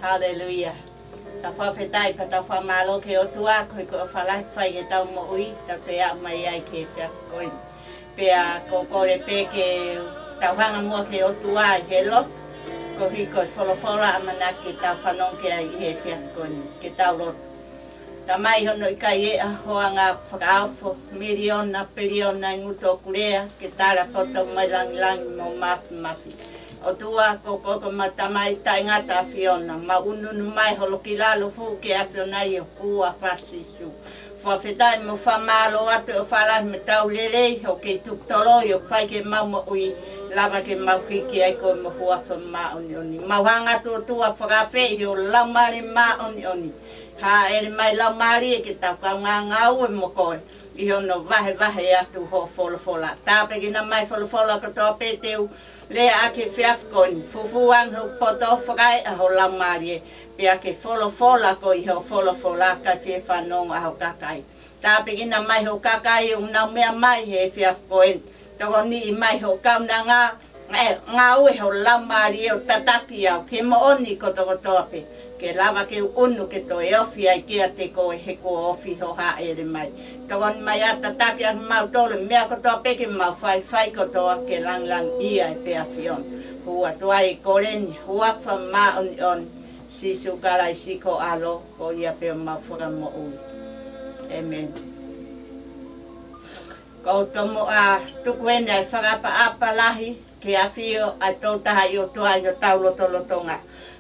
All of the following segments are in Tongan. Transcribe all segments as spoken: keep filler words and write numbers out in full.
Haleluia. Tau fakafetaʻi pea tau fakamālō ki he ʻOtua, koeʻuhi ko e ʻofa lahi ʻoku fai ki heʻetau moʻui, tau toe aʻu mai ai ki he efiafi ko eni. Pea ʻoku ou kole pē ke tau hanga muʻa ki he ʻOtua ʻi he lotu, koeʻuhi ko e folofola ʻamanaki ke tau fanongo ki ai ʻi he efiafi ko eni, ke tau lotu. Tamai, ʻi hono ʻikai ʻi ai ho anga fakaofo, miliona, piliona ʻi ngutu ʻoku lea, ke tala poto mai langilangi mo māfimafi. ʻOtua, ko koe ko ʻemau Tamai taʻengata ʻAfiona, mau ʻunuʻunu mai ho lōloa ki lalo, hū ki he ʻAfiona ʻi ho huafa Sīsū. Fakafetaʻi mo fakamālō atu he ʻofa lahi mo e tau lelei, ʻoku kei tuku toloi ʻoku fai ki heʻemau moʻui, lava ke mau hiki ai koe mo ho huafa māʻoniʻoni. Mau hanga atu ʻOtua ʻo fakaafeʻi ho Laumālie Māʻoniʻoni. Hāʻele mai Laumālie ke tau kaungā ngāue mo koe ʻi hono vahevahe atu ho folofola. Tāpuekina mai folofola kotoa pē te u leaʻaki he efiafi ko eni. Fufū ange ho poto, fakaeʻa ho Laumālie, pea ke folofola koe ʻi ho folofola kae fie fanongo ʻa ho kakai. Tāpuekina mai ho kakai ʻoku nau meʻa mai he efiafi ko eni. Tokoniʻi mai hoʻo kaunanga, ē, ngāue ho Laumālie ʻo tataki au ki he moʻoni kotokotoa pē, ke lava ke u ʻunu ke toe ofi ai kiate koe he kuo ofi ho hāʻele mai. Tokoni mai ā, tataki ʻa kimautolu, meʻa kotoa pē ke mau faifai kotoa ke langilangiʻia ai pē ʻa e ʻAfiona. Hū atu ai e kole ni, huafa māʻoniʻoni Sīsū Kalaisi ko ho ʻAlo, ko ia pē homau Fakamoʻui. ʻĒmeni. ʻOku ou tomuʻa tuku eni ʻa e fakaʻapaʻapa lahi ki he ʻafio ʻa e Tolu Tahaʻi ʻOtua ʻi hotau lotolotonga.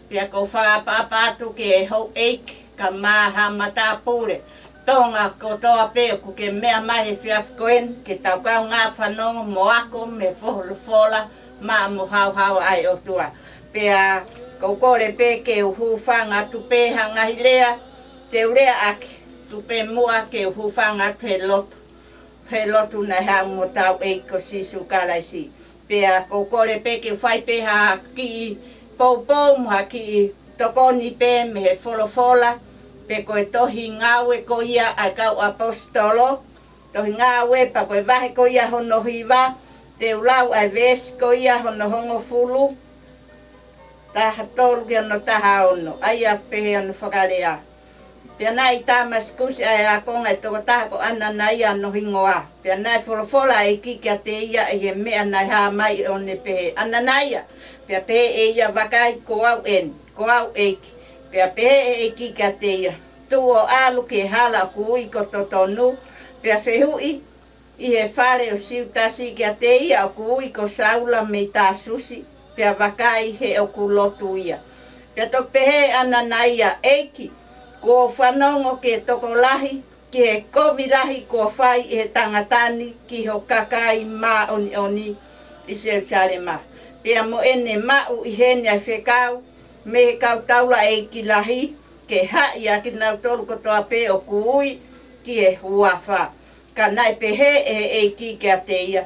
Pea ʻoku ou fakaʻapaʻapa atu ki he houʻeiki, kaeʻumaʻā ha matāpule Tonga kotoa pē ʻoku ke meʻa mai he efiafi ko eni, ke tau kaungā fanongo mo ako mei he folofola maʻa mo haohaoa ʻa e ʻOtua. Pea ʻoku ou kole pē ke u hūfanga atu pē ha ngaahi lea te u leaʻaki, tuku pē muʻa ke u hūfanga atu he lotu, he lotu naʻe haʻu mo hotau ʻEiki ko Sīsū Kalaisi. Pea ʻoku ou kole pē ke u fai pē ha kiʻi poupou mo ha kiʻi tokoni pē mei he folofola, pe ko e tohi Ngāue ko ia ʻa e Kau ʻAposetolo, tohi Ngāue pea ko e vahe ko ia hono hiva, te u lau ʻa e veesi ko ia hono hongofulu, taha tolu ki hono taha ono, ʻa ia ʻoku pehē hono fakalea. Pea naʻe ʻi Tāmasikusi ʻa e ākonga ʻa e tokotaha ko ʻAnanaia hono hingoa. Pea naʻe folofola ʻa e ʻEiki kiate ia ʻi he meʻa naʻe hā mai ʻo ne pehē, ʻAnanaia! Pea pehē ʻe ia, Vakai, ko au eni, ko au ʻEiki. Pea pehē ʻe he ʻEiki kiate ia, Tuʻu ʻo ʻalu ki he hala ʻoku ui ko Totonu, pea fehuʻi ʻi he fale ʻo Siutasi kiate ia ʻoku ui ko Saula mei Tāsusi, pea vakai he ʻoku lotu ia. Pea toki pehē ʻe ʻAnanaia, ʻEiki, kuo u fanongo ki he tokolahi, ki he kovi lahi kuo fai ʻe he tangata ni ki ho kakai māʻoniʻoni ʻi Selūsalema. Pea mo ʻene maʻu ʻi heni ʻa e fekau mei he kau taulaʻeiki lahi, ke haʻi ʻa kinautolu kotoa pē ʻoku ui ki he huafa. Ka naʻe pehē ʻe he ʻEiki kiate ia,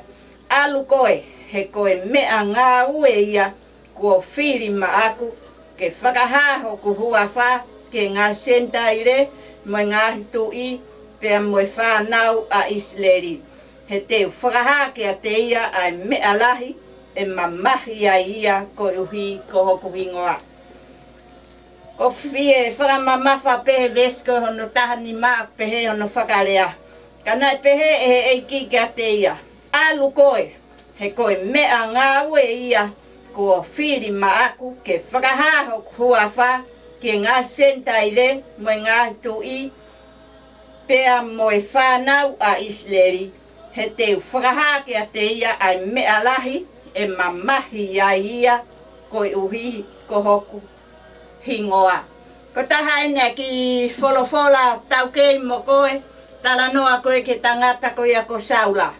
ʻAlu koe, he ko e meʻangāue ia kuo fili maʻaku, ke fakahā hoku huafa ki he ngaahi Senitaile, mo e ngaahi tuʻi, pea mo e fānau ʻa ʻIsileli. He te u fakahā kiate ia ʻa e meʻa lahi ʻe mamahi ai ia koeʻuhi ko hoku hingoa. ʻOku ou fie fakamamafa pē he veesi ko hono taha nima, pehē hono fakalea. Ka naʻe pehē ʻe he ʻEiki kiate ia, ʻAlu koe, he ko e meʻangāue ia kuo fili maʻaku, ke fakahā hoku huafa ki he ngaahi Senitaile, mo e ngaahi tuʻi, pea mo e fānau ʻa ʻIsileli. He te u fakahā kiate ia ʻa e meʻa lahi ʻe mamahi ai ia koeʻuhi ko hoku hingoa. Ko e taha eni ʻa e kiʻi folofola taukei mo koe, talanoa ko ē ki he tangata ko ia ko Saula.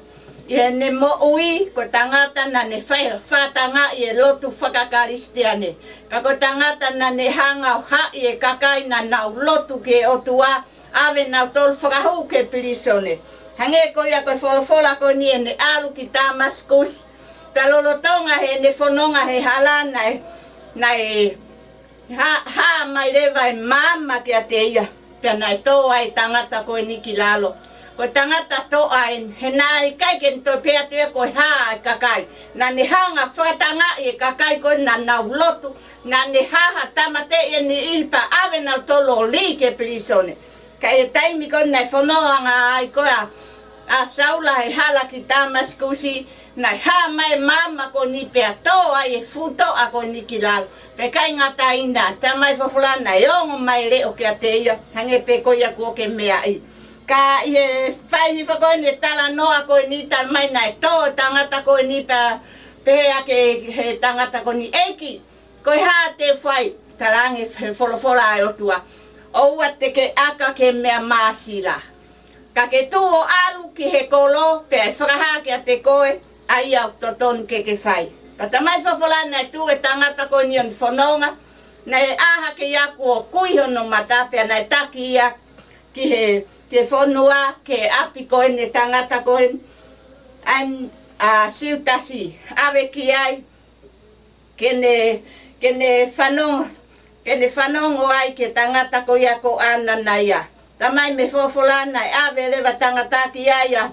ʻI heʻene moʻui, ko e tangata naʻa ne fai, fātangaʻi e lotu faka-Kalisitiane. Ka ko e tangata naʻa ne hanga ʻo haʻi e kakai naʻa nau lotu ki he ʻOtua, ʻave nautolu fakahū ki he pilīsone. Hangē ko ia ko e folofola ko eni, ʻene ʻalu ki Tāmasikusi. Pea lolotonga heʻene fononga he hala naʻe, naʻe hā, hā mai leva e maama kiate ia. Pea naʻe tō ai e tangata ko eni ki lalo. Ko e tangata toʻa eni, he naʻe ʻikai ke ne toe pehē atu ia ko e hā e kakai. Naʻa ne hanga ʻo fakatangaʻi e kakai ko ē naʻa nau lotu, naʻa ne hanga ʻo tāmateʻi e niʻihi pea ʻave nautolu ʻo lī ki he pilīsone. Ka ʻi he taimi ko ē naʻe fononga ai ko ē ʻa, ʻa Saula he hala ki Tāmasikusi, naʻe hā mai e maama ko eni pea tō ai e fuʻu toʻa ko eni ki lalo. Pea ʻikai ngata ai, naʻe talamai ʻe he folofola naʻe ongo mai e leʻo kiate ia, hangē pē ko ia kuo ke meaʻi. Ka ʻi he fai hifo ko eni e talanoa ko eni, talamai naʻe tō e tangata ko eni pea pehē ʻe he tangata ko eni, ʻEiki, ko e hā te u fai? Talaange ʻe he folofola ʻa e ʻOtua, ʻOua te ke ʻaka ki he meʻa māsila. Ka ke tuʻu ʻo ʻalu ki he kolo, pea ʻe fakahā kiate koe ʻa ia ʻoku totonu ke ke fai. Pea talamai ʻe he folofola naʻe tuʻu e tangata ko eni ʻo ne fononga, naʻe ʻā hake ia kuo kui hono mata, pea naʻe taki ia ki he, ki he fonua, ki he ʻapi ko eni e tangata ko eni, ʻa, ʻa Siutasi, ʻave ki ai, ke ne, ke ne fanongo, ke ne fanongo ai ki he tangata ko ia ko ʻAnanaia. Talamai ʻe he folofola naʻe ʻave leva e tangata ki ai ʻa,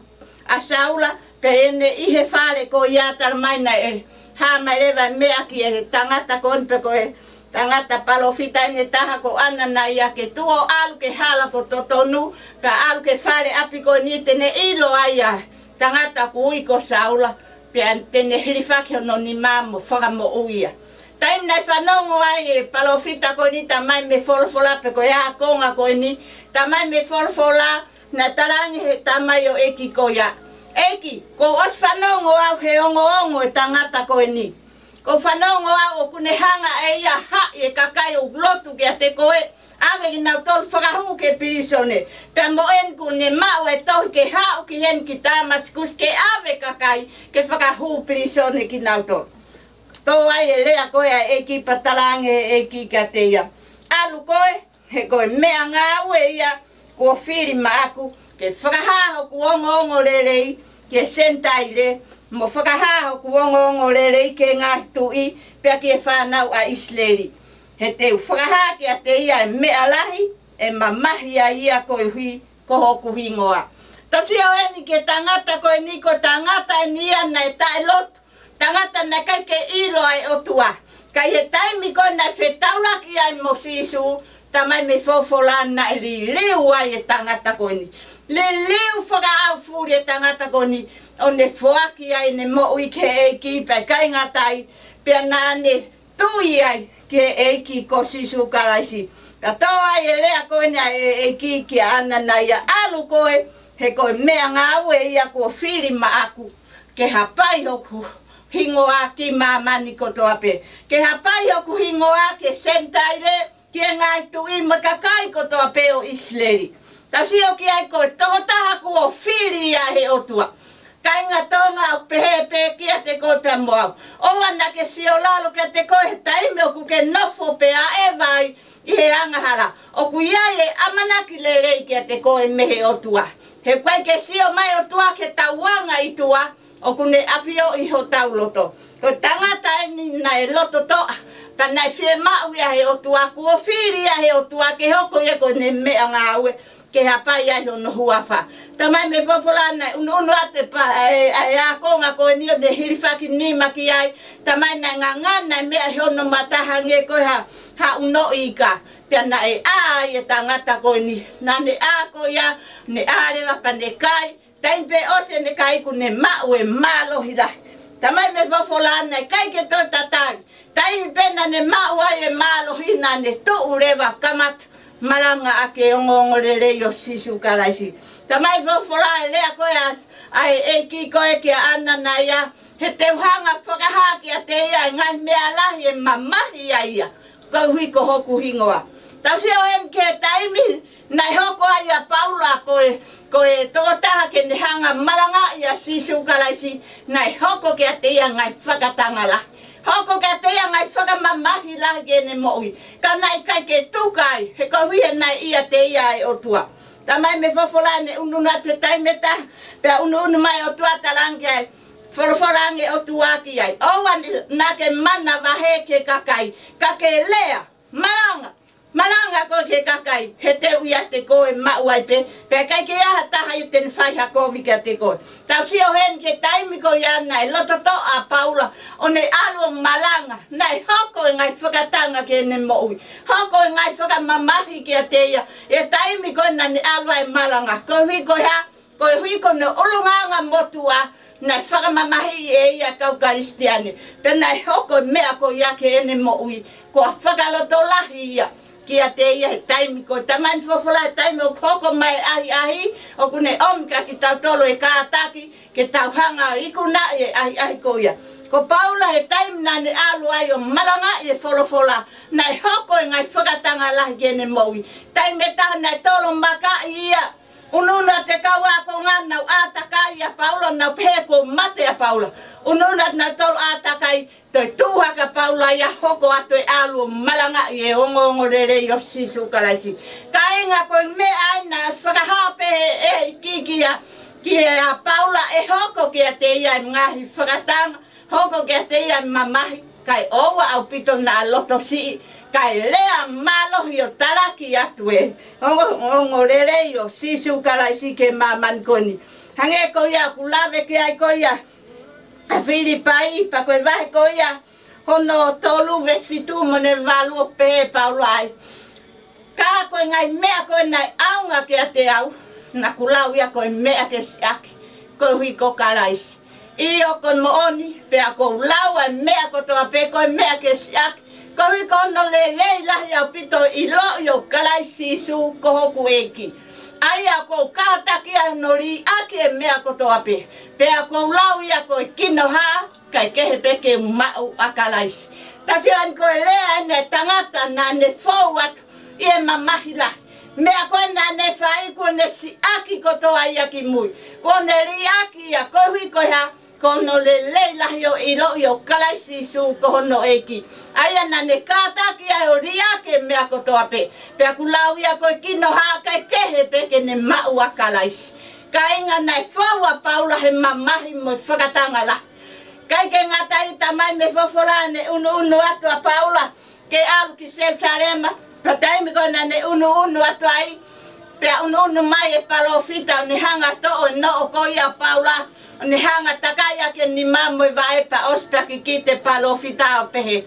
ʻa Saula, pea ʻi heʻene ʻi he fale ko ia, talamai naʻe hā mai leva e meʻa ki he tangata ko eni, pe ko e tangata palōfita eni ʻe taha ko ʻAnanaia, ke tuʻu ʻo ʻalu ki he hala ko totonu, pea ʻalu ki he fale ʻapi ko eni te ne ʻilo ai ʻa e tangata ʻoku ui ko Saula, pea te ne hilifaki hono nima mo fakamoʻui ia. Taimi naʻe fanongo ai e palōfita ko eni, talamai ʻe he folofola, pe ko e ākonga ko eni, talamai ʻe he folofola naʻe talaange ʻe he tamaioʻeiki ko ia, ʻEiki, kuo u ʻosi fanongo au he ongoongo e tangata ko eni. Kuo u fanongo au ʻoku ne hanga ʻe ia ʻo haʻi e kakai ʻoku lotu kiate koe, ʻave kinautolu fakahū ki he pilīsone. Pea mo eni kuo ne maʻu e tohi ke haʻu ki heni ki Tāmasikusi ke ʻave e kakai ke fakahū pilīsone kinautolu. Tō ai e lea ko ē ʻa e ʻEiki, pea talaange ʻe he ʻEiki kiate ia, ʻAlu koe, he ko e meʻangāue ia kuo fili maʻaku, ke fakahā hoku ongoongolelei ki he Senitaile, mo fakahā hoku ongoongolelei ki he ngaahi tuʻi, pea ki he fānau ʻa ʻIsileli. He te u fakahā kiate ia e meʻa lahi ʻe mamahi ai ia koeʻuhi ko hoku hingoa. Tau sio heni ki he tangata ko eni, ko e tangata eni ia naʻe taʻelotu, tangata naʻe ʻikai ke ʻilo ʻa e ʻOtua. Ka ʻi he taimi ko ē naʻe fetaulaki ai mo Sīsū, talamai ʻe he folofola naʻe liliu ai e tangata ko eni. Liliu fakaʻaufuli e tangata ko eni, ʻo ne foaki ai ʻene moʻui ki he ʻEiki, pea ʻikai ngata ai, pea naʻa ne tui ai ki he ʻEiki ko Sīsū Kalaisi. Ka tō ai e lea ko eni ʻa e ʻEiki kia ʻAnanaia, ʻAlu koe, he ko e meʻangāue ia kuo fili maʻaku, ke hapai hoku hingoa ki māmani kotoa pē. Ke hapai hoku hingoa ki he Senitaile, ki he ngaahi tuʻi mo e kakai kotoa pē ʻo ʻIsileli. Tau sio ki ai, ko e tokotaha kuo fili ia ʻe he ʻOtua. Kāinga Tonga, ʻoku pehē pē kiate koe pea mo au. ʻOua naʻa ke siolalo kiate koe he taimi ʻoku ke nofo pea ʻeva ai ʻi he angahala. ʻOku ʻi ai e ʻamanaki lelei kiate koe mei he ʻOtua. He ʻoku ʻikai ke sio mai e ʻOtua ki heʻetau anga ʻi tuʻa, ʻoku ne ʻafioʻi hotau loto. Ko e tangata eni naʻe loto toʻa, pea naʻe fiemaʻu ia ʻe he ʻOtua, kuo fili ia ʻe he ʻOtua ke hoko ia ko ʻene meʻangāue, ke hapai ai hono huafa. Talamai ʻe he folofola naʻe ʻunuʻunu atu e pa-, e, e ākonga ko eni ʻo ne hilifaki nima ki ai, talamai naʻe ngangana e meʻa ʻi hono mata hangē ko ha, ha ʻunoʻi ika. Pea naʻe ʻā ai e tangata ko eni, naʻa ne ʻā ko ia, ne ʻā leva pea ne kai, taimi pē ʻosi ʻene kai kuo ne maʻu e mālohi lahi. Talamai ʻe he folofola naʻe ʻikai ke toe tatali. Taimi pē naʻa ne maʻu ai e mālohi naʻa ne tuʻu leva kamata malanga ʻaki e ongoongolelei ʻo Sīsū Kalaisi. Talamai ʻe he folofola e lea ko ē ʻa, ʻa e ʻEiki ko ē kia ʻAnanaia, He te u hanga ʻo fakahā kiate ia e ngaahi meʻa lahi ʻe mamahi ai ia, koeʻuhi ko hoku hingoa. Tau sio heni ki he taimi naʻe hoko ai ʻa Paula ko e, ko e tokotaha ke ne hanga ʻo malangaʻi ʻa Sīsū Kalaisi, naʻe hoko kiate ia ngaahi fakatanga lahi. Hoko kiate ia ngaahi fakamamahi lahi ki heʻene moʻui. Ka naʻe ʻikai ke tuka ai, he koeʻuhi he naʻe ʻiate ia e ʻOtua. Talamai ʻe he folofola naʻe ʻunuʻunu atu he taimi ʻe taha, pea ʻunuʻunu mai e ʻOtua, talaange ai, folofola ange ʻOtua ki ai, ʻOua naʻa ke manavahē ki he kakai, ka ke lea, malanga, Malanga koe ki he kakai, he te u ʻiate koe maʻu ai pē, pea ʻikai ke ʻi ai ha taha ia te ne fai ha kovi kiate koe. Tau sio heni ki he taimi ko ia naʻe loto toʻa ʻa Paula ʻo ne ʻalu ʻo malanga, naʻe hoko e ngaahi fakatanga ki heʻene moʻui, hoko e ngaahi fakamamahi kiate ia ʻi he taimi ko ē naʻa ne ʻalu ai ʻo malanga. Koeʻuhi ko e hā? Koeʻuhi ko hono ʻulungaanga motuʻa naʻe fakamamahiʻi ʻe ia e kau Kalisitiane, pea naʻe hoko e meʻa ko ia ki heʻene moʻui, ko e fakalotolahi ia kiate ia he taimi ko ē. Talamai ʻe he folofola, he taimi ʻoku hoko mai e ʻahiʻahi, ʻoku ne ʻomi kiate kitautolu e kātaki ke tau hanga ʻo ikunaʻi e ʻahiʻahi ko ia. Ko Paula, he taimi naʻa ne ʻalu ai ʻo malangaʻi e folofola, naʻe hoko e ngaahi fakatanga lahi ki heʻene moʻui. Taimi ʻe taha naʻe tolomakaʻi ia. Unuunu atu e kau ākonga, nau ʻātakai ʻa Paula, nau pehē kuo mate ʻa Paula. Unuunu atu nautolu ʻātakai, toe tuʻu hake ʻa Paula ia, hoko atu e ʻalu ʻo malangaʻi e ongoongolelei ʻo Sīsū Kalaisi. Kāinga, ko e meʻa ia naʻe fakahā pē ʻe he ʻEiki kia, kia Paula ʻe hoko kiate ia e ngaahi fakatanga, hoko kiate ia e mamahi, kae ʻoua ʻaupito naʻa loto siʻi, kae lea mālohi ʻo talaki atu e ongo, ongoongolelei ʻo Sīsū Kalaisi ki he māmani ko eni. Hangē ko ia ʻoku lave ki ai ko ia ʻa Filipai, pea ko e vahe ko ia hono tolu veesi fitu mo e valu, ʻoku pehē ʻe Paula ai: Ka ko e ngaahi meʻa ko ē naʻe ʻaonga kiate au, naʻa ku lau ia ko e meʻa ke siʻaki, koeʻuhi ko Kalaisi. ʻIo, ko e moʻoni, pea ʻoku ou lau ʻa e meʻa kotoa pē ko e meʻa ke siʻaki, koeʻuhi ko hono lelei lahi ʻaupito e ʻiloʻi ʻo Kalaisi Sīsū ko hoku ʻEiki. ʻA ia ʻoku ou kātaki ʻa hono liʻaki e meʻa kotoa pē, pea ʻoku ou lau ia ko e kinoha, kae kehe pē ke u maʻu ʻa Kalaisi. Tau sio heni, ko e lea eni ʻa e tangata naʻa ne fou atu ʻi he mamahi lahi. Meʻa ko ē naʻa ne fai, kuo ne siʻaki kotoa ia ki mui. Kuo ne liʻaki ia, koeʻuhi ko e hā? Ko hono lelei lahi ʻo e ʻiloʻi ʻo Kalaisi Sīsū ko hono ʻEiki. ʻA ia naʻa ne kātaki ai ʻo liʻaki e meʻa kotoa pē, pea ʻoku lau ia ko e kinoha, kae kehe pē ke ne maʻu ʻa Kalaisi. Kāinga, naʻe fou ʻa Paula he mamahi mo e fakatanga lahi. ʻIkai ke ngata ai, talamai ʻe he folofola naʻe unuunu atu ʻa Paula ke ʻalu ki Selusalema. Pea taimi ko ē naʻa ne unuunu atu ai, pea unuunu mai e palōfita ʻo ne hanga ʻo toʻo e noʻo ko ia ʻo Paula, ʻo ne hanga ʻo takai ʻaki e nima mo e vaʻe, pea ʻosi pea kikite e palōfita ʻo pehē,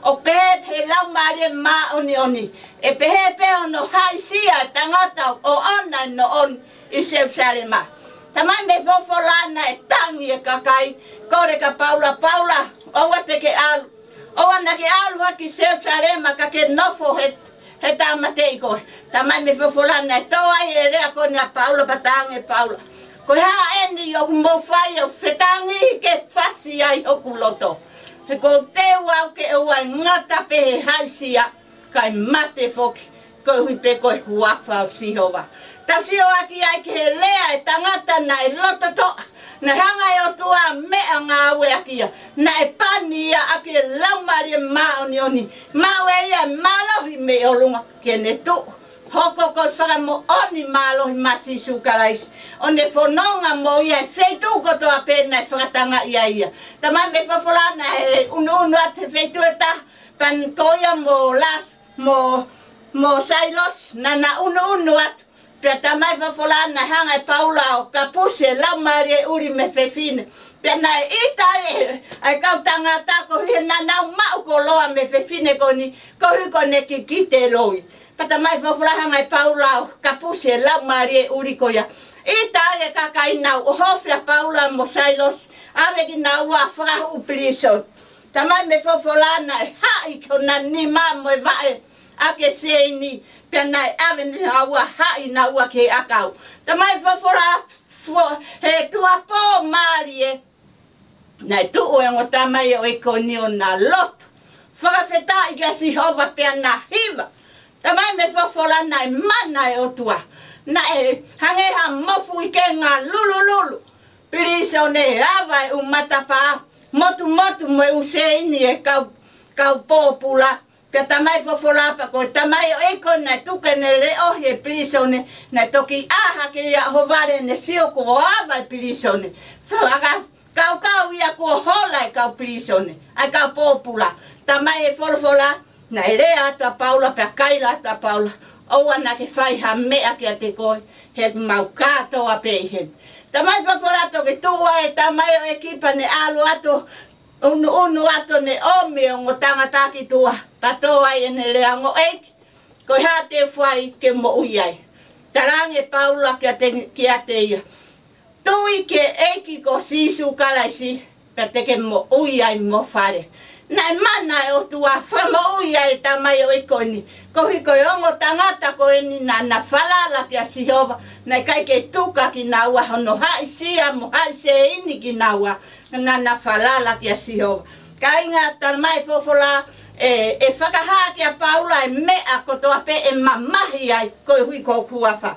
ʻo pehē ʻe he Laumālie Māʻoniʻoni, ʻe pehē pē hono haʻisia e tangata ʻoku ʻoʻona e noʻo ni ʻi Selusalema. Talamai ʻe he folofola naʻe tangi e kakai, kole kia Paula, Paula, ʻoua te ke ʻalu. ʻOua naʻa ke ʻalu hake ki Selusalema, ka ke nofo he, he tāmateʻi koe. Talamai ʻe he folofola naʻe tō ai e lea ko eni ʻa Paula, pea talaange ʻe Paula: Ko e hā eni ʻoku mou fai ʻo fetangi ke fasi ai hoku loto? He ʻoku ou teu au ke ʻoua ʻe ngata pē he haʻisia, kae mate foki, koeʻuhi pē ko e huafa ʻo Sihova. Tau sio ʻaki ai ki he lea e tangata naʻe loto toʻa, naʻe hanga ʻe he ʻOtua ʻo meʻangāueʻaki ia, naʻe pani ia ʻaki e Laumālie Māʻoniʻoni, maʻu ʻe ia e mālohi mei ʻolunga ke ne tuʻu, hoko ko e fakamoʻoni mālohi maʻa Sīsū Kalaisi, ʻo ne fononga mo ia he feituʻu kotoa pē naʻe fakatangaʻi ai ia. Talamai ʻe he folofola naʻe unuunu atu he feituʻu ʻe taha, pea ko ia mo Las-, mo, mo Sailosi, naʻa na unuunu atu. Pea talamai ʻe he folofola naʻe hanga ʻe Paula ʻo kapusi e laumālie ʻuli mei he fefine. Pea naʻe ʻita ai ʻa e kau tangata, koeʻuhi he naʻa nau maʻu koloa mei he fefine ko eni, koeʻuhi ko ʻene kikite e loi. Pea talamai ʻe he folofola hanga ʻe Paula ʻo kapusi e laumālie ʻuli ko ia. ʻIta ai e kakai, nau ʻohofi ʻa Paula mo Sailosi, ʻave kinaua ʻo fakahū pilīsone. Talamai ʻe he folofola naʻe haʻi ki hona nima mo e vaʻe ʻaki e seini, pea naʻe ʻave kinaua, haʻi kinaua ki he ʻakau. Talamai ʻe he folofola fo-, he tuʻuapō mālie, naʻe tuʻu e ongo tamaioʻeiki ko eni ʻo na lotu, fakafetaʻi kia Sihova pea na hiva. Talamai ʻe he folofola naʻe mana e ʻOtua. Naʻe hangē ha mofuike, ngalulululu pilīsone, ava e ʻū matapā, motumotu mo e ʻū seini e kau, kau pōpula. Pea talamai ʻe he folofola pea ko e tamaioʻeiki ko ē naʻe tuku ʻene leʻohi e pilīsone, naʻe toki ʻā hake ia ʻi ʻohovale, ne sio kuo ava e pilīsone. Fakakaukau ia kuo hola e kau pilīsone, ʻa e kau pōpula. Talamai ʻe he folofola, Naʻe lea atu ʻa Paula pea kaila atu ʻa Paula, ʻoua naʻa ke fai ha meʻa kiate koe, he ʻoku mau kātoa pē ʻi heni. Tamai folofola, toki tuʻu ʻa e tamaioʻeiki pea ne ʻalu atu, ʻunuʻunu atu ʻene ʻomi e ongo tangata ki tuʻa, pea tō ai ʻene lea, ongo ʻeiki, ko e hā te u fai ke moʻui ai? Talaange ʻe Paula kiate, kiate ia, tui ki he ʻEiki ko Sīsū Kalaisi, pea te ke moʻui ai mo e fale. Naʻe mana e ʻOtua fakamoʻui ai e tamaioʻeiki ko eni, koeʻuhi ko e ongo tangata ko eni naʻa na falala kia Sihova, naʻe ʻikai ke tuka kinaua, hono haʻisia mo haʻi sēini kinaua, naʻa na falala kia Sihova. Kāinga, talamai ʻe he folofola, ʻe, ʻe fakahā kia Paula e meʻa kotoa pē ʻe mamahi ai koeʻuhi ko hoku huafa.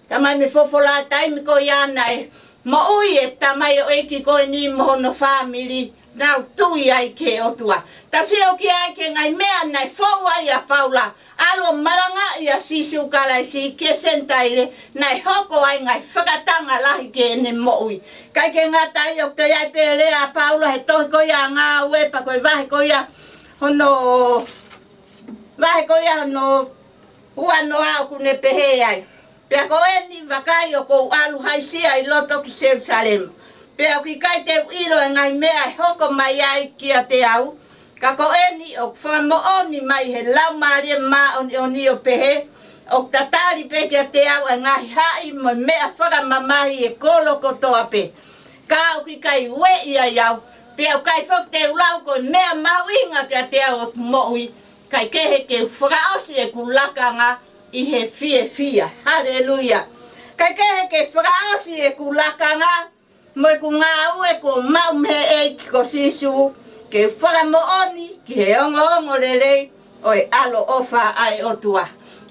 Talamai ʻe he folofola, taimi ko ia naʻe moʻui e tamaioʻeiki ko eni mo hono fāmili, nau tui ai ki he ʻOtua. Tau sio ki ai ki he ngaahi meʻa naʻe fou ai ʻa Paula, ʻalu ʻo malangaʻi ʻa Sīsū Kalaisi ki he Senitaile, naʻe hoko ai e ngaahi fakatanga lahi ki heʻene moʻui. ʻIkai ke ngata ai, ʻoku toe ʻi ai pē e lea ʻa Paula he tohi ko ia ʻa Ngāue, pea ko e vahe ko ia hono, vahe ko ia hono uanoa, ʻoku ne pehē ai, pea ko eni, vakai, ʻoku ou ʻalu haʻisia ʻi loto ki Selusalema, pea ʻoku ʻikai te u ʻilo e ngaahi meʻa ʻe hoko mai ai kiate au. Ka ko eni, ʻoku fakamoʻoni mai ʻe he Laumālie Māʻoniʻoni ʻo pehē, ʻoku tatali pē kiate au ʻa e ngaahi haʻi mo e meʻa fakamamahi ʻi he kolo kotoa pē. Ka ʻoku ʻikai ueʻi ai au, pea ʻoku ʻikai foki te u lau ko e meʻa mahuʻinga kiate au ʻoku moʻui, kae kehe ke u fakaʻosi ʻeku lakanga ʻi he fiefia. Haleluia. Kae kehe ke fakaʻosi ʻeku lakanga mo ʻeku ngāue kuo u maʻu mei he ʻEiki ko Sīsū, ke u fakamoʻoni ki he ongoongolelei ʻo e ʻaloʻofa ʻa e ʻOtua.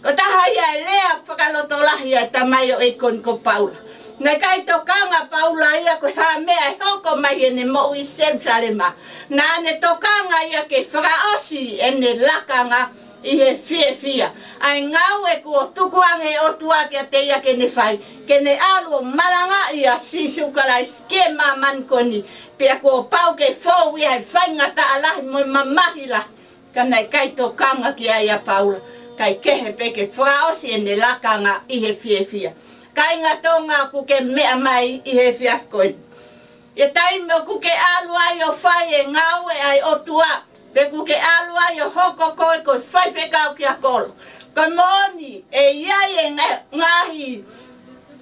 Ko e taha ia e lea fakalotolahi ʻa e tamaioʻeiki ko eni ko Paula. Naʻe ʻikai tokanga ʻa Paula ia ko e hā e meʻa ʻe hoko mai ʻi heʻene moʻui ʻi Selusalema. Naʻa ne tokanga ia ke fakaʻosi ʻene lakanga ʻi he fiefia. ʻA e ngāue kuo tukuange ʻe he ʻOtua kiate ia ke ne fai, ke ne ʻalu ʻo malangaʻi ʻa Sīsū Kalaisi ki he māmani ko eni. Pea kuo pau ke fou ia he faingataʻa lahi mo e mamahi lahi, ka naʻe ʻikai tokanga ki ai ʻa Paula, kae kehe pē ke fakaʻosi ʻene lakanga ʻi he fiefia. Kāinga Tonga, ʻoku ke meʻa mai ʻi he efiafi ko eni, ʻi he taimi ʻoku ke ʻalu ai ʻo fai e ngāue ʻa e ʻOtua, pe ʻoku ke ʻalu ai ʻo hoko koe ko e faifekau ki ha kolo. Ko e moʻoni, ʻe ʻi ai e nga-, ngaahi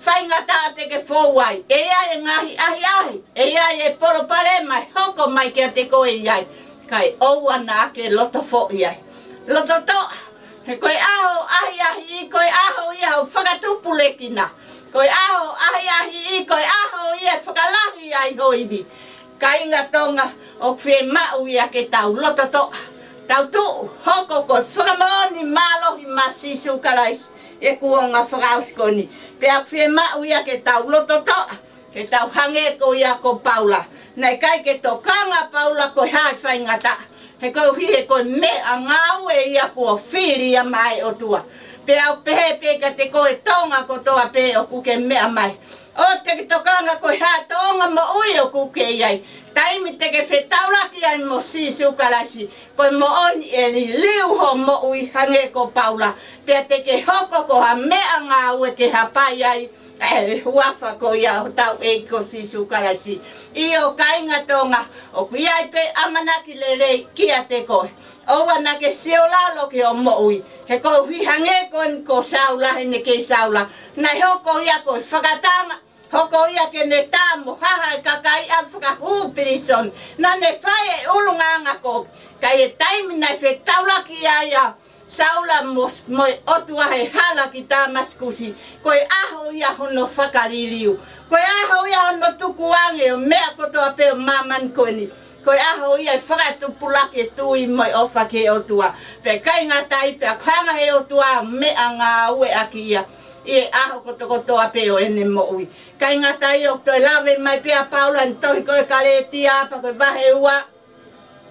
faingataʻa te ke fou ai, ʻe ʻi ai e ngaahi ʻahiʻahi, ʻe ʻi ai e palopalema ʻe hoko mai kiate koe ʻi ai, kae ʻoua naʻa ke lotofoʻi ai. Lototoʻa, he ko e ʻaho ʻahiʻahiʻi, ko e ʻaho ia hoʻo fakatupulekina. Ko e ʻaho ʻahiʻahiʻi, ko e ʻaho ia ʻe fakalahi ai ho ivi. Kāinga Tonga, ʻoku fiemaʻu ia ke tau lototoʻa, tau tuʻu, hoko ko e fakamoʻoni mālohi maʻa Sīsū Kalaisi ʻi he kuonga fakaʻosi ko eni. Pea ʻoku fiemaʻu ia ke tau lototoʻa, ke tau hangē ko ia ko Paula. Naʻe ʻikai ke tokanga ʻa Paula ko e hā e faingataʻa, he koeʻuhi he ko e meʻangāue ia kuo fili ia maʻa e ʻOtua. Pea ʻoku pehē pē kiate koe Tonga kotoa pē ʻoku ke meʻa mai, ʻoua te ke tokanga ko e hā e tōʻonga moʻui ʻoku ke ʻi ai. Taimi te ke fetaulaki ai mo Sīsū Kalaisi, ko e moʻoni ʻe liliu hoʻo moʻui hangē ko Paula, pea te ke hoko ko ha meʻangāue ke hapai ai ʻa e huafa ko ia ʻo hotau ʻEiki ko Sīsū Kalaisi. ʻIo kāinga Tonga, ʻoku ʻi ai pē ʻamanaki lelei kiate koe. ʻOua naʻa ke sio lalo ki hoʻo moʻui, he koeʻuhi hangē ko eni ko Saula, heʻene kei Saula, naʻe hoko ia ko e fakatanga, hoko ia ke ne tā mo haha e kakai ʻo fakahū pilīsone. Naʻa ne fai e ʻulungaanga kovi. Ka ʻi he taimi naʻe fetaulaki ai ʻa Saula mo, mo e ʻOtua he hala ki Tāmasikusi, ko e ʻaho ia hono fakaliliu. Ko e ʻaho ia hono tukuange ʻo e meʻa kotoa pē ʻo māmani ko eni. Ko e ʻaho ia ʻe fakatupulaki e tui mo e ʻofa ki he ʻOtua. Pea ʻikai ngata ai, pea ʻoku hanga ʻe he ʻOtua ʻo meʻangāueʻaki ia ʻi he ʻaho kotokotoa pē ʻo ʻene moʻui. ʻIkai ngata ai, ʻoku toe lave mai pē ʻa Paula ʻi he tohi ko e Kalētia, pea ko e vahe ua,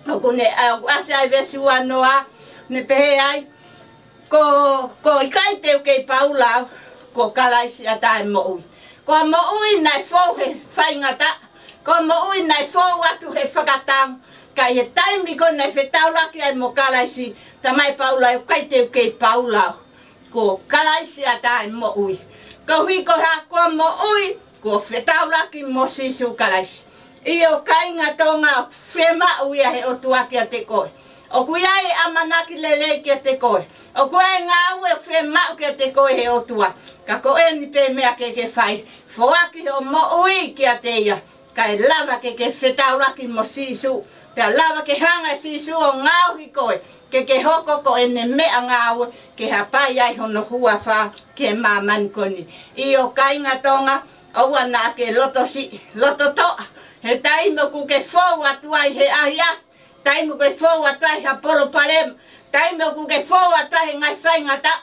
ʻoku ne, ʻa, ʻoku ʻasi ai veesi uanoa, ne pehē ai, ko, ko e ʻikai te u kei Paula au, ko Kalaisi ʻa e moʻui. Ko e moʻui naʻe fou he faingataʻa, ko e moʻui naʻe fou atu he fakatanga, Ka ʻi he taimi ko ē naʻe fetaulaki ai mo Kalaisi, talamai ʻe Paula, ʻoku ʻikai te u kei paula au. Ko Kalaisi ʻataʻatā ʻe moʻui. Koeʻuhi ko e hā? Kuo moʻui, kuo fetaulaki mo Sīsū Kalaisi. ʻIo kāinga Tonga, ʻoku fiemaʻu ia ʻe he ʻOtua kiate koe. ʻOku ʻi ai e ʻamanaki lelei kiate koe. ʻOku ʻi ai e ngāue ʻoku fiemaʻu kiate koe ʻe he ʻOtua. Ka ko eni pē meʻa ke ke fai. Foaki hoʻo moʻui kiate ia. Kae lava ke ke fetaulaki mo Sīsū. Pea lava ke hanga ʻe Sīsū ʻo ngaohi koe. Ke ke hoko ko ʻene meʻangāue. Ke hapai ai hono huafa ki he māmani ko eni. ʻIo kāinga Tonga, ʻoua naʻa ke loto siʻi, loto toʻa. He taimi ʻoku ke fou atu ai he ʻahiʻahi. Taimi ʻoku ke fou atu ai ha palopalema. Taimi ʻoku ke fou atu ai he ngaahi faingataʻa.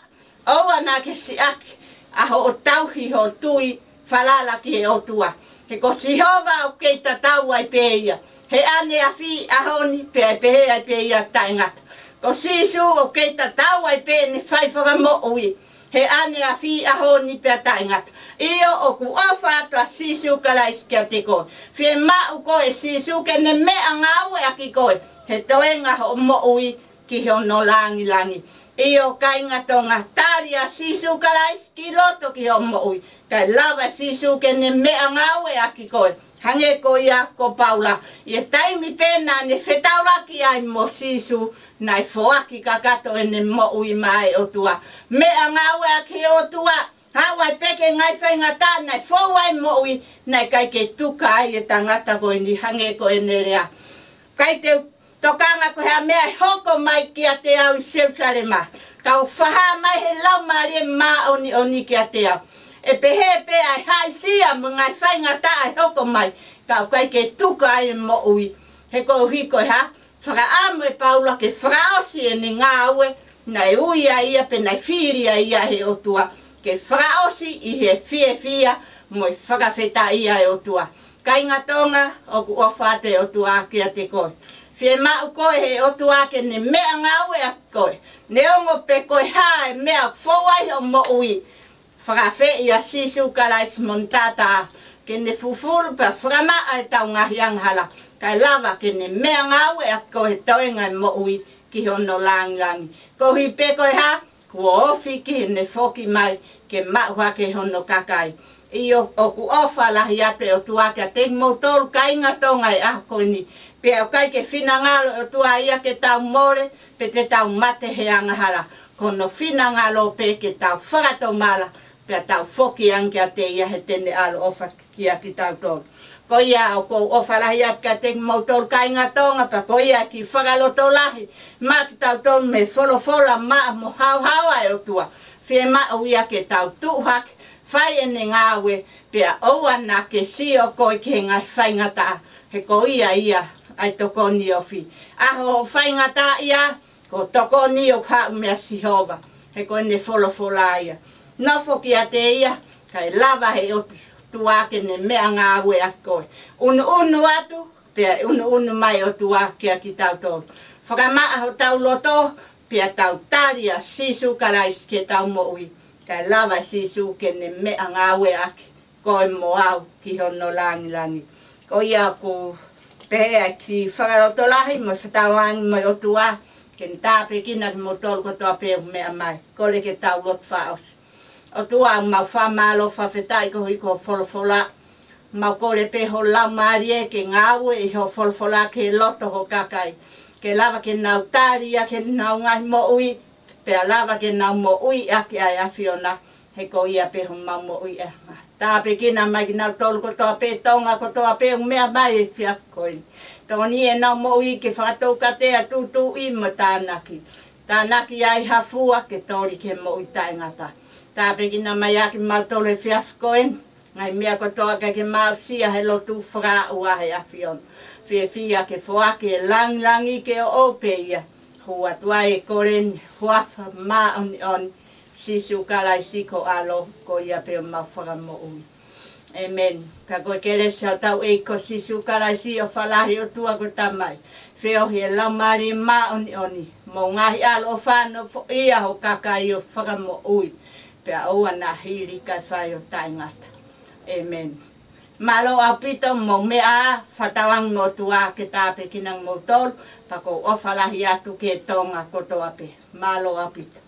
ʻOua naʻa ke siʻaki ʻa hoʻo tauhi hoʻo tui falala ki he ʻOtua. He ko Sihova ʻoku kei tatau ai pē ia. He ʻaneafi, ʻaho ni, pea ʻe pehē ai pē ia taʻengata. Ko Sīsū ʻoku kei tatau ai pē ʻene fai fakamoʻui. He ʻaneafi, ʻaho ni, pea taʻengata. ʻIo ʻoku ʻofa atu ʻa Sīsū Kalaisi kiate koe. Fiemaʻu koe ʻe Sīsū ke ne meʻangāueʻaki koe. He toenga hoʻo moʻui ki hono langilangi. ʻIo kāinga Tonga, tali ʻa Sīsū Kalaisi ki loto ki hoʻo moʻui. Kae lava ʻe Sīsū ke ne meʻangāueʻaki koe. Hangē ko ia ko Paula. ʻI he taimi pē naʻa ne fetaulaki ai mo Sīsū, naʻe foaki kakato ʻene moʻui maʻa e ʻOtua. Meʻangāueʻaki ʻe he ʻOtua. Haʻu ai pē ki he ngaahi faingataʻa naʻe fou ai e moʻui, naʻe ʻikai ke tuka ai e tangata ko eni hangē ko ʻene lea. ʻIkai te u tokanga ko e hā e meʻa ʻe hoko mai kiate au ʻi Selusalema. Ka ʻoku fakahā mai ʻe he Laumālie Māʻoniʻoni kiate au. ʻE pehē pē ʻa e haʻisia mo e ngaahi faingataʻa ʻe hoko mai. Ka ʻoku ʻikai ke tuka ai e moʻui. He koeʻuhi ko e hā? Fakaʻamu ʻe Paula ke fakaʻosi ʻene ngāue, naʻe ui ai ia pe naʻe fili ai ia ʻe he ʻOtua, ke fakaʻosi ʻi he fiefia mo e fakafetaʻi ʻa e ʻOtua. Kāinga Tonga, ʻoku ʻofa atu e ʻOtua kiate koe. Fiemaʻu koe ʻe he ʻOtua ke ne meʻangāueʻaki koe. Neongo pe ko e hā e meʻa ʻoku fou ai hoʻo moʻui. Fakaafeʻi ʻa Sīsū Kalaisi mo hono taʻataʻa, ke ne fufulu pea fakamaʻa ʻetau ngaahi angahala, kae lava ke ne meʻangāueʻaki koe he toenga e moʻui ki hono langilangi. Koeʻuhi pē ko e hā? Kuo ofi ki heʻene foki mai ke maʻu hake hono kakai. ʻIo ʻoku ʻofa lahi atu e ʻOtua kiate kimoutolu kāinga Tonga he ʻaho ko eni. Pea ʻoku ʻikai ke finangalo e ʻOtua ia ke tau mole, pe te tau mate he angahala. Ko hono finangalo pē ke tau fakatomala, pea tau foki ange kiate ia he te ne ʻaloʻofa kiate kitautolu. Ko ia ʻoku ou ʻofa lahi atu kiate kimoutolu kāinga Tonga, pea ko ia e kiʻi fakalotolahi maʻa kitautolu mei he folofola maʻa mo haohaoa e ʻOtua. Fiemaʻu ia ke tau tuʻu hake, fai ʻene ngāue, pea ʻoua naʻa ke sio koe ki he ngaahi faingataʻa, he ko ia ia ʻa e tokoni ofi. ʻAho hoʻo faingataʻaʻia, ko e tokoni ʻoku haʻu meia Sihova, he ko ʻene folofola ia. Nofo kiate ia, kae lava ʻe he ʻOtua ke ne meʻangāueʻaki koe. ʻUnuʻunu atu, pea ʻunuʻunu mai e ʻOtua kiate kitautolu. Fakamaʻa hotau loto, pea tau tali ʻa Sīsū Kalaisi ke tau moʻui. Kae lava ʻe Sīsū ke ne meʻangāueʻaki koe mo au ki hono langilangi. Ko ia ʻoku pehē ʻa e kiʻi fakalotolahi mo e fetauangi mo e ʻOtua, ke ne tāpuekina kimoutolu kotoa pē ʻoku meʻa mai. Kole ke tau lotu fakaʻosi. ʻOtua, mau fakamālō fakafetaʻi koeʻuhi ko hoʻo folofola. Mau kole pē ho Laumālie ke ngāue ʻi hoʻo folofola ki he loto ho kakai. Ke lava ke nau tali ia ki heʻenau ngaahi moʻui, pea lava ke nau moʻui ʻaki ʻa e ʻAfiona, he ko ia pē homau moʻui ʻe. Tāpuekina mai kinautolu kotoa pē, Tonga kotoa pē ʻoku meʻa mai he efiafi ko eni. Tokoniʻi ʻenau moʻui ke fakatoukatea e tūtuuʻi mo e tānaki. Tānaki ai ha fua ke toli ki he moʻui taʻengata. Tāpuekina mai ʻa kimautolu he efiafi ko eni. Ngaahi meʻa kotoa ʻoku ʻikai ke mau aʻusia he lotu, fakaaʻu ʻa e ʻAfiona. Fiefia ke foaki e langilangi ke ʻoʻou pē ia. Hū atu ai e kole ni, huafa māʻoniʻoni, Sīsū Kalaisi ko ho ʻAlo, ko ia pē homau Fakamoʻui. ʻĒmeni. Ka ko e kelesi ʻa hotau ʻEiki ko Sīsū Kalaisi, ʻofa lahi ʻa e ʻOtua ko e Tamai, feohi ʻa e Laumālie Māʻoniʻoni, mo e ngaahi ʻaloʻofa nofoʻia ho kakai ʻo e fakamoʻui, pea ʻoua naʻa hili kae fai ʻo taʻengata. ʻĒmeni. Mālō ʻaupito mo e meʻa, fakatauange mo e ʻOtua ke tāpuekina kimoutolu, pea ʻoku ou ʻofa lahi atu ki Tonga kotoa pē. Mālō ʻaupito.